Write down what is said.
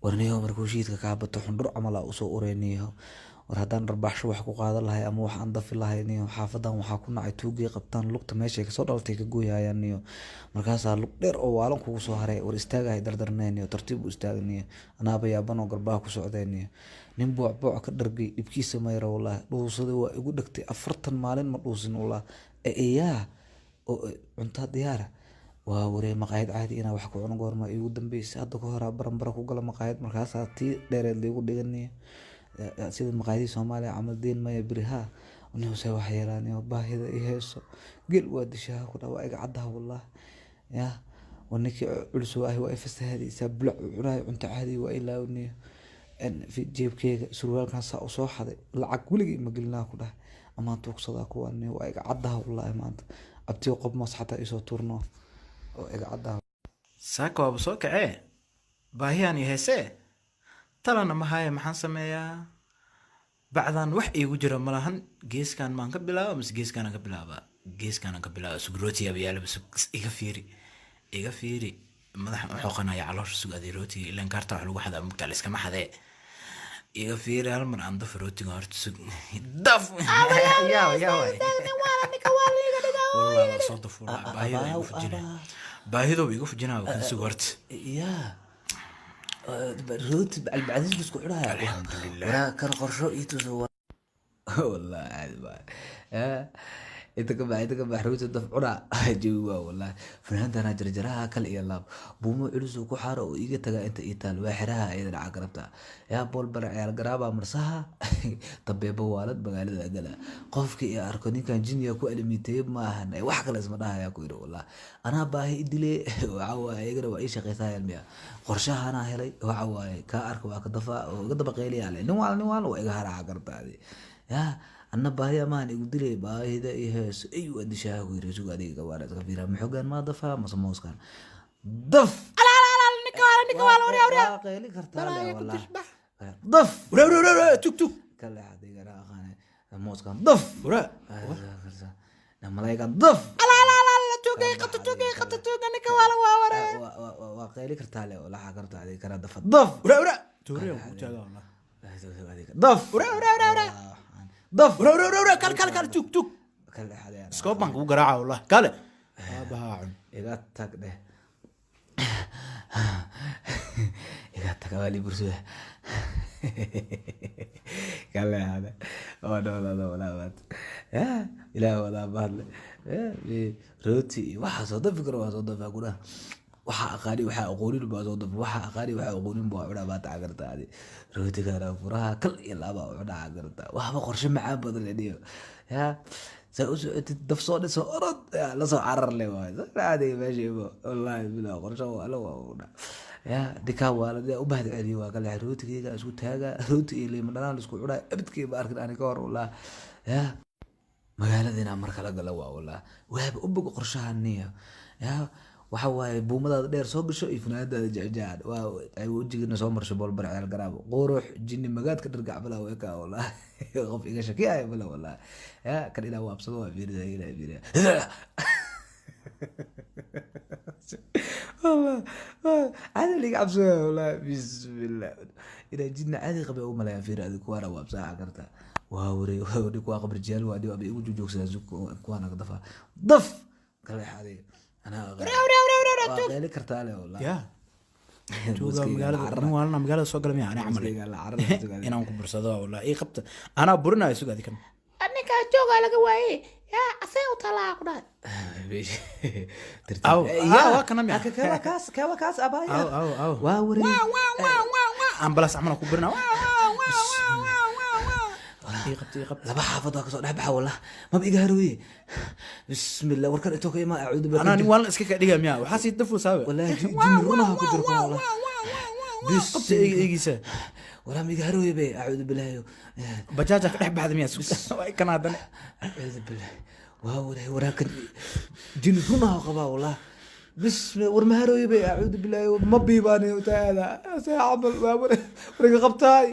Warniyow markuu shiidka kaa bato xundhur camal aa usoo ureyniyo. War haddaan dharbaaxsho wax ku qaadan lahay ama wax aan dafi lahay niyo, xaafadan waxaa ku nacay tuugay qabtaan lugta meeshay kasoo dhalatay ka gooyayaan niyo. Markaasaa lug dheer oo waalan kugu soo haray. War istaagahay dardarneen niyo, tartiib u istaagniyo, anaaba yaabanoo garbaha ku socdeen niyo. Nin booc booc ka dhargay dhibkiisa mayra wallaahi. Dhuusada waa igu dhegtay, 40 maalin ma dhuusin wallaahi. Eeyaa oo cuntaa diyaara waa waree maqaayad caadi inaa wax ku cuno goorma iigu dambeysay? Hadda ka horaa baranbara ku gala maqaayad, markaasaa tii dheereed liigu dhiganiyo sida maqaayadihii Soomaaliya camal deen maya beriha nuse wax yeelaaniyo. Baahida i heeso gel waa dishaa ku dhaa, waa iga caddaha wallahi. Ya war ninkii culus ahi waa i fasahadaysaa, bulac u cunayo cunto caadi waa ilaawniyo. Jeebkeyga surwaalkan saa usoo xaday, lacag weligay ma gelinaa ku dhahay amaan tuugsadaa kuwaan. Waa iga caddaha wallahi. Maanta abtiyo qob moos xataa isoo tuurno oo iga caddaha. Saaka waaba soo kacee, baahiyaan iyo heesee talana ma haya. Maxaan sameeyaa? Bacdan wax iigu jira malahan. Geeskan maan ka bilaaba mise geeskaanaan ka bilaabaa? Geeskaanaan ka bilaaba. Sug, rootiga yaalaba, sug, iga fiiri, iga fiiri. Madaxan u xoqanaya caloosha. Sug adii rootiga ilaan kaarta wax lagu xadaa mugtaa, la iskama xadee. Iga fiiri, hal mar aan dafa rootiga horta. Sug, daf, yaa yaa waay. Wallahi waa soo dafuulaa, baahida igu fujinaya, baahidooba igu fujinaya kan. Sug horta. Yaa rooti bacdis isku cunaya. Alxamdulilah. Waraa kan qorsho ii tuso wallahi, caadi baa inta ka bax, inta ka bax. Rooti daf cunaa jawi waa wallahi. Fanaantana jarjaraha kale iyo laab buumo culus oo ku xaaro oo iiga taga inta ii taal waa xeraha ayada dhaca garabta. Yaa bool bara ciyaal garaaba marsaha tabeebo waalad magaalada gala. Qofka iyo arko ninkan jinniga ku alimiiteeye ma ahan, wax kale isma dhahaya ku yidhi wallahi. Anaa baahi i dile waxa waaye, iyagana waa ii shaqaysaayaan miya? Qorshahanaa helay waxa waaye, kaa arka waa ka dafa oo iga daba qeyliyaa le. Nin waal, nin waal waa iga haraaca garabtaadi. Yaa anna baahi amaan igu dilay, baahida i heeso ay waa dishaa ku yiri. Suga adiga gawaara iska fiira, maxoogaan maa dafaa mase mooskaan daf? Waa qeyli kartaa le wallahi. Daf. Wara wara wara, tug tug. Kale adigana aqaane mooskaan daf. Wara. Malaygan daf. Waa qeyli kartaa le walaxa karta adiga kana dafa daf. Wara wara, tuuriya ku taagaa wallah. Daf. Wara wara wara wara. Daf. Wara wara wara, kale kale kale, tug tug. Kale adiga. Iskoob baan kugu garaaca wallah, kale aabahaa cun. Iga tag dheh, iga tag awaali bursuda kale hada waa dhoolada walaabaad. Ilaah wadaa bahadle rooti iyo waxaa soo dafi karo waa soo dafaa kudhaha. Waxaa aqaani waxaa aqoonin baa soo dafa, waxaa aqaani waxaa aqoonin baa cunaa baa taca karta adi. Rootigana furaha kal iyo laaba u cunaa karta. Waxba qorshe macaan badan le dhiyo. Yaa saa u socotid daf soo dhiso, orod yaa lasoo carar le waay caadiga meesha ibo wallaahi bilaa qorshe waa la waa u dha. Yaa dikaa waalade u bahad celiyo waa kale rootigeyga isku taaga, rooti iyo liima dhanaan la isku cunaa abidkii ma arkin ani ka hor wallaahi. Yaa magaalada inaan mar kala galo waa wallah, waaba u bogo qorshaha niyo. Yaa waxa waaye buumadaada dheer soo gasho iyo funaanadaada jecjaan waa ay wejigina soo marsho boolbar ciyaal garaabo qurux jinni magaadka dhargac bala weeka wallah. Qof iga shakiyaya bala wallah. Yaa kan ilaa waabsado waa fiirida ilaa fiirida wallah, caadi liga cabsooya wallah. Bismillah, inaa jinni caadi qabay u malaya. Fiir adi kuwaana waabsaaca karta waa waray waa waray kuwaa qabarjiyaal waa dhiba igu joogsadaan kuwaana dafa daf kale adiga anaa waa qeyli kartaa le wallah. Yaa tuuga magaalada, nin waalana magaalada soo gala miya? Ani camal inaan ku bursado wallah ii qabta, anaa burinayo. Sug adi kan. Ninkaa joogaa laga waaye, yaa asay u talaa ku dhahay. Aw, ah, waa kana miya? Kaas kewa kaas abaya. Aw aw aw. Waa waray. Ambalaas camal aan ku burinaa. Ii qabta, ii qabta. Laba xaafad waa kasoo dhex baxa wallah, maba iga harooye. Bismillah, warkan intoo ka imaa acuudu. Anaa nin waalana iska ka dhiga miya? Waxaa sii dafu saabe. Wallahi jinni runaha ku jiro kan wallah. Qabta eegi eegiisa. Walaa ma iga harooye be, acuudu bilaahi. Bajaaja ka dhex baxda miya? Sug, waa kana haddana. Acuudu bilaahi, waa waray waraakan jinni runaha qabaa wallah. Bismi war ma harooye be, acuudu bilaahi, ma biibaani taada see camal waa waray wariga qabtaay.